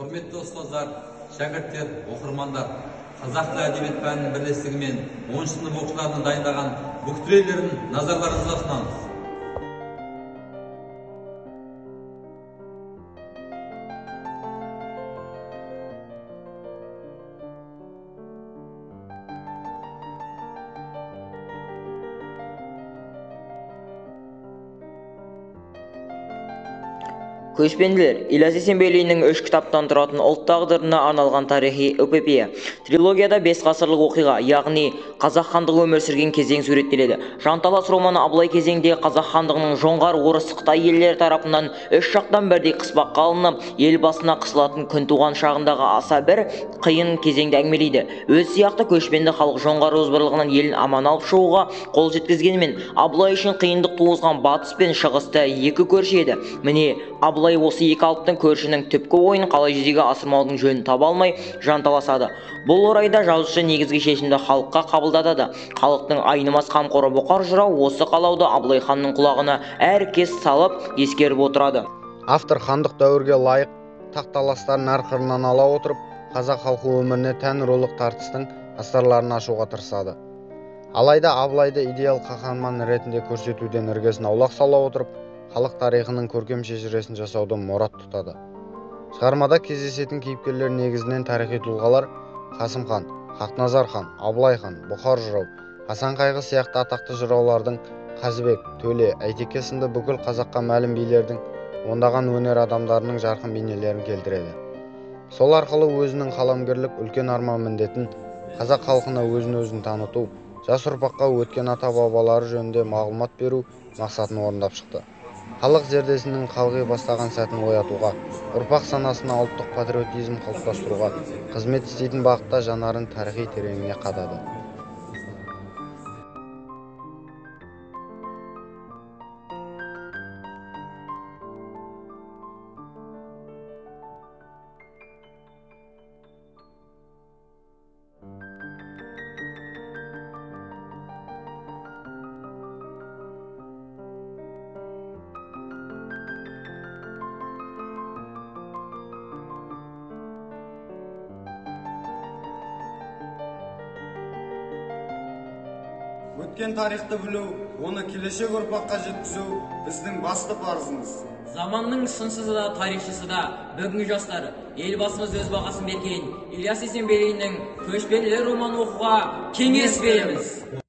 Құрметті ұстаздар, шәкірттер, оқырмандар, қазақ тілі әдебиет пәнінің бірлестігімен 10 сынып оқушыларының дайындаған буктрейлерін назарларыңызға ұсынамыз. Көшпенділер Ілияс Есенберлиннің 3 кітаптан тұратын ұлт тағдырына арналған тарихи эпопея. Трилогияда 5 ғасырлық оқиға, яғни қазақ хандығы өмір сүрген кезең суреттеледі. Жанталас романы Абылай кезеңде қазақ хандығының жоңғар, орыс, қытай елдері тарапынан үш жақтан бірдей қыспаққа алынып, ел басына қысылатын күн туған шағындағы аса бір қиын кезеңді әңгімелейді. Өз сияқты көшпенді халық жоңғар озбырлығынан елін аман алып шығуға қол жеткізгенімен, Абылай үшін қиындық туғызған батыс пен шығысты екі көрші еді. Міне, Абылай осы екі алыптың көршінің түпкі ойын қалай жүзеге асырмаудың жөнін таба алмай жанталасады. Бұл орайда жазушы негізгі шешімді халыққа қабылдатады. Халықтың айнымас қамқоры Бұқар жырау осы қалауды Абылай ханның құлағына әр кез салып ескеріп отырады. Автор хандық дәуірге лайық тақ таластарын әр қырынан ала отырып, қазақ халқы өміріне тән рулық тартыстың астарларын ашуға тырысады. Алайда Абылайды идеал қаһарман ретінде көрсетуден іргесін аулақ сала отырып, халық тарихының көркем шежіресін жасауды мұрат тұтады. Шығармада кездесетін кейіпкерлер негізінен тарихи тұлғалар Қасым хан, Хақназар хан, Абылай хан, Бұқар жырау, Асан Қайғы сияқты атақты жыраулардың, Қазыбек, Төле, Әйтеке сынды бүкіл қазаққа мәлім билердің, ондаған өнер адамдарының жарқын бейнелерін келтіреді. Сол арқылы өзінің қаламгерлік үлкен арман міндетін қазақ халқына өзін-өзін таныту, жас ұрпаққа өткен ата-бабалары жөнінде мағлұмат беру мақсатын орындап шықты. Халық зердесінің қалғи бастаған сәтін оятуға, ұрпақ санасына ұлттық патриотизм қалыптастыруға қызмет істейтін бағытта жанарын тарихи тереңіне қадады. Өткен тарихты білу, оны келешек ұрпаққа жеткізу біздің басты парызымыз. Заманның сыншысы да, тарихшысы да бүгінгі жастар. Елбасымыз өз бағасын берген Ілияс Есенберлиннің Көшпенділер романын оқуға кеңес береміз.